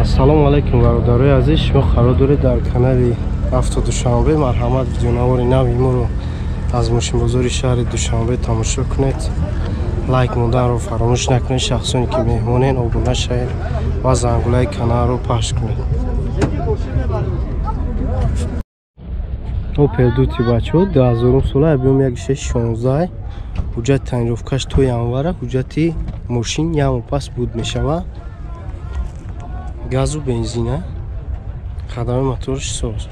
Ассалому алайкум бародарои азиз, шумо қарор доред дар канали Авто Душанбе. Марҳамат, видеонавори нави моро аз мошинбозори шаҳри Душанбе тамошо кунед. Лайк монданро фаромӯш накунед. Шахсоне ки меҳмонен, обуна шавед ва зангулаи каналро пахш кунед. Опел Дути бачаҳо 2000 сола, объём 1.6 16, ҳуҷҷати тонировкаш то январа, ҳуҷҷати мошин як пас буд мешавад. Газу бензина, хадами моторш соз.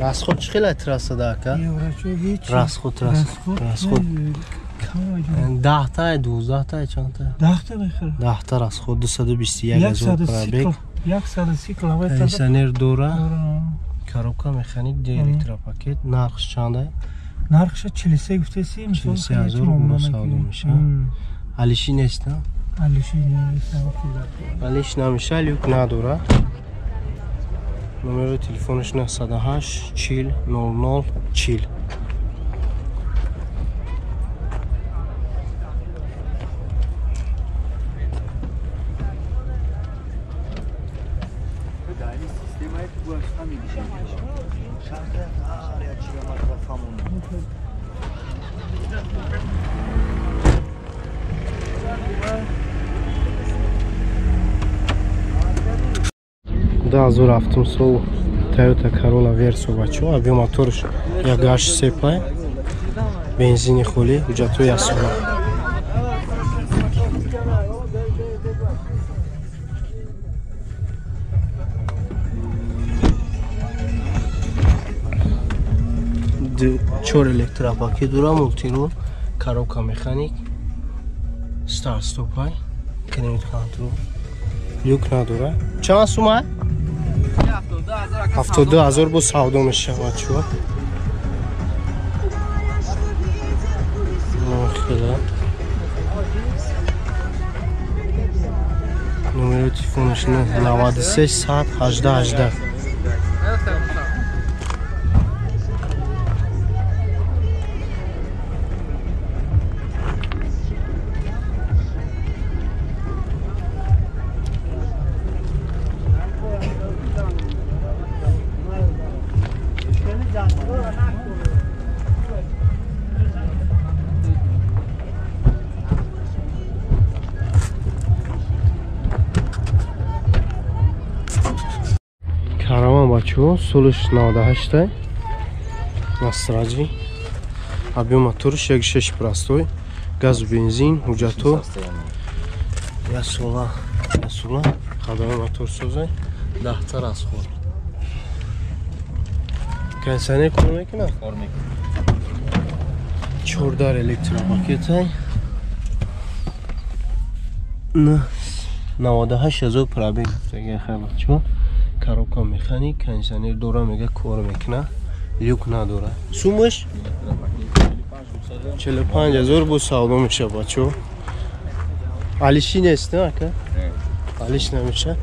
Расход чӣ хела трассада ака? Расход, расход. 10 та, 12 та, чандта? 10 та мехӯрад. 10 та расход, 221 000 пробег. 130 километр. Кондиционер дора. Коробка механик, электропакет. Нархш чанда? Нархша 43 гуфтеси. 43 000 рубло савдо мешавад. Алиши нест, на? Алиши нест. Алиш намеша, люк надора. Номери телефонаш 908 40 00 40. 2007 сол Toyota Corolla Verso бачо, объём моторш 1.8 пай, бензини холӣ, ҳуҷҷатҳои асола. Чор электропакет дора, мультирул, коробка механик, старт стопай, климат контрол, люк надора. Чанд сума? 72 000 бо савдо мешавад чо. Хела. Номери телефонаш 93 100 18 18. Караван бачаҳо, солиш 98, Настраҷи, объём моторш 1.6 простой, газу бензин, ҳуҷҷатҳо як сола, як сола, хадами мотор созай, 10 та расход. Кондиционер кор мекунад? Чордар электропакетай. 98 000 пробег бачаҳо. Коробка механик, кондиционер дора, мега кор мекуна, люк надора. Сумаш 45 000 бо савдо меша бачо. Алиши нест, на ака? Алиш намеша.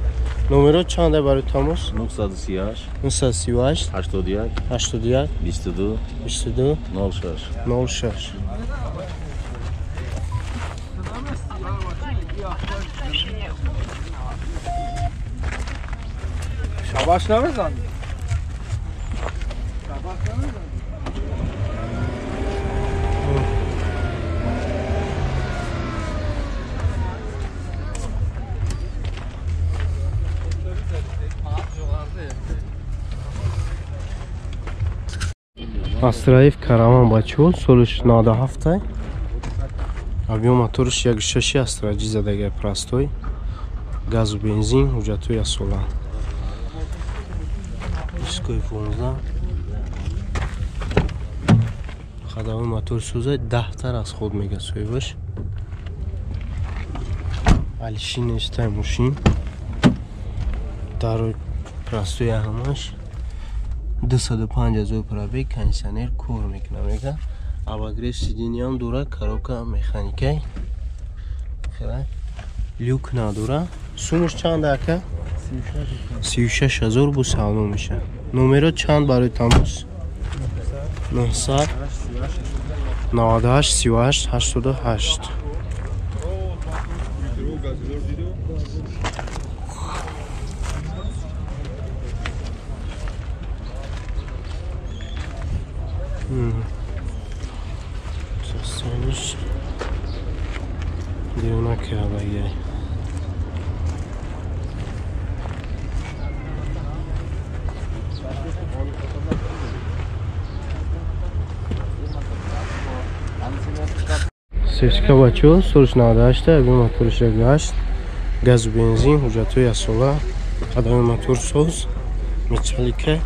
Номеро чанда барои тамос? 938 938 81 81 22 22 06. 06. شاباش نمیزنی. Астраев Караван бачаҳо, солиш 97, объём моторш 1.6 Астраҷи задагай, простой, газу бензин, ҳуҷҷатҳои асола. Дискои 15, хадами мотор сӯзай, 10 та расход мега соҳибаш. Алиши нестай мошин. Дарои простой ҳамаш. 205 000 пробег, кондиционер кор мекуна мега. Обогрев сиденья дора, коробка механикай. Хела. Люк надора. Сумаш чанд ака? 36 000 бо савдо мешавад. Номеро чанд барои тамос? 900 98 38 88. Состониш девона кардагиай. Сертифика бачо солш 98, объем моториш 1.8, газу бензин, ҳуҷҷатҳои асола, қадами мотор соз, металлика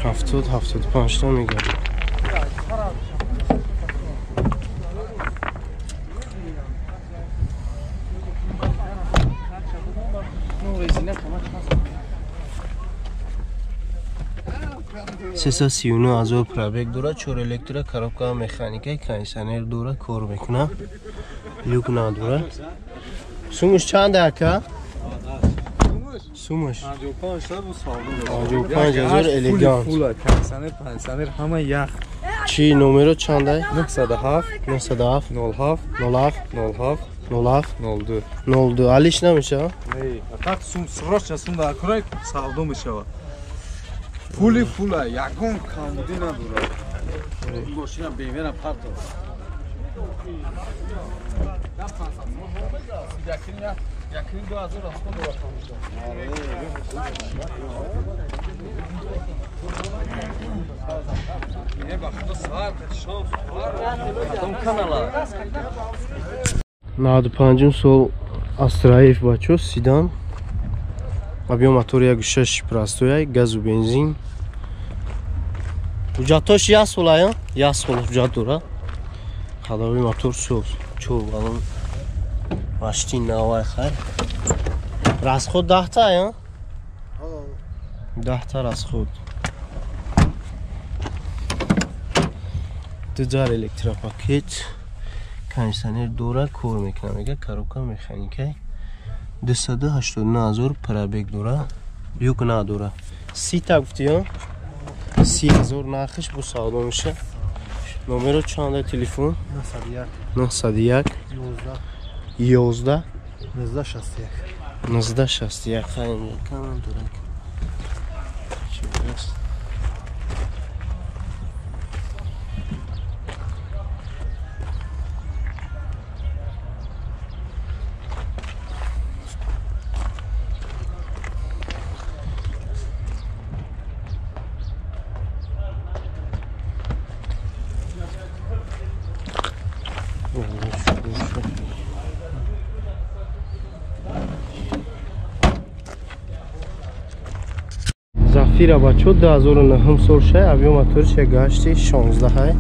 70-75 та мегардад. Сесад сию нӯҳ ҳазор пробег дорад, чор электро, коробка механика, кондиционер дорад, кор мекунад, люк надорад. Сумуш чанд ака? Сумуш 55 ҳазор элегант. Кондиционер ҳама ях. Чи номеро чандай? 907 907 07 07 07 07 02 02. Алиш намешавад? Не, фақат сум срочно сум дар курай савдо мешавад. Пули пула, ягон камбудӣ надорад. Мошина BMW-ра парто. Наваду панҷум сол Астраев бачо, седан. Объем мотор 1.6 простой, газу бензин. Ҳуҷҷатҳош як сола, як сол ҳуҷҷат дорад. Ходовой мотор соз, чор балон машти навай хайр. Расход 10 та, я? 10 та расход. Дудар электропакет, кондиционер дорад, кор мекунад, мега коробка механика. 289 ҳазор пробег дорад, люк надорад. 30 та гуфтӣ, я? 30 ҳазор нархиш бо савдо мешавад. Номеро чанда телефон? 901 11 1961 1961. Хайр, камам дорад. Чӣ аст? Зафира бачо 2009 сол шай, объем моториш 1.8 16.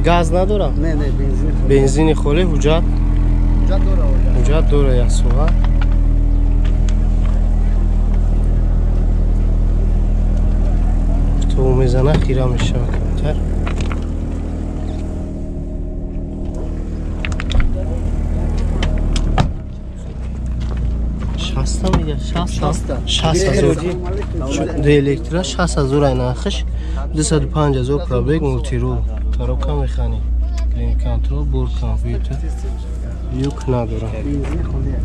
Газ надорад? Не, не, бензини. Бензини холӣ, ҳуҷҷат? Ҳуҷҷат дорад. Ҳуҷҷат дорад як сола. То мезана хира мешавад камтар. Шаста мега, шаста. 60 ҳазор. Ду электро 60 ҳазор ай нархиш, 205 ҳазор пробег, мультирул, коробка механик, климат контрол, борт компьютер, люк надорад. Бензини холӣ.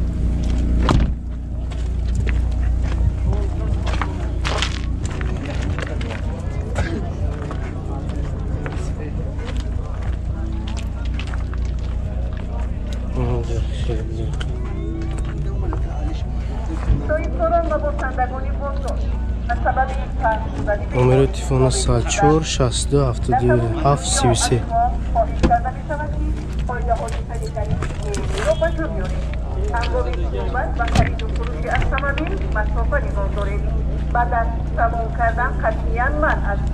Номерои телефона 4 62 77 33. بعد از تمام کردن قطعیاً من است.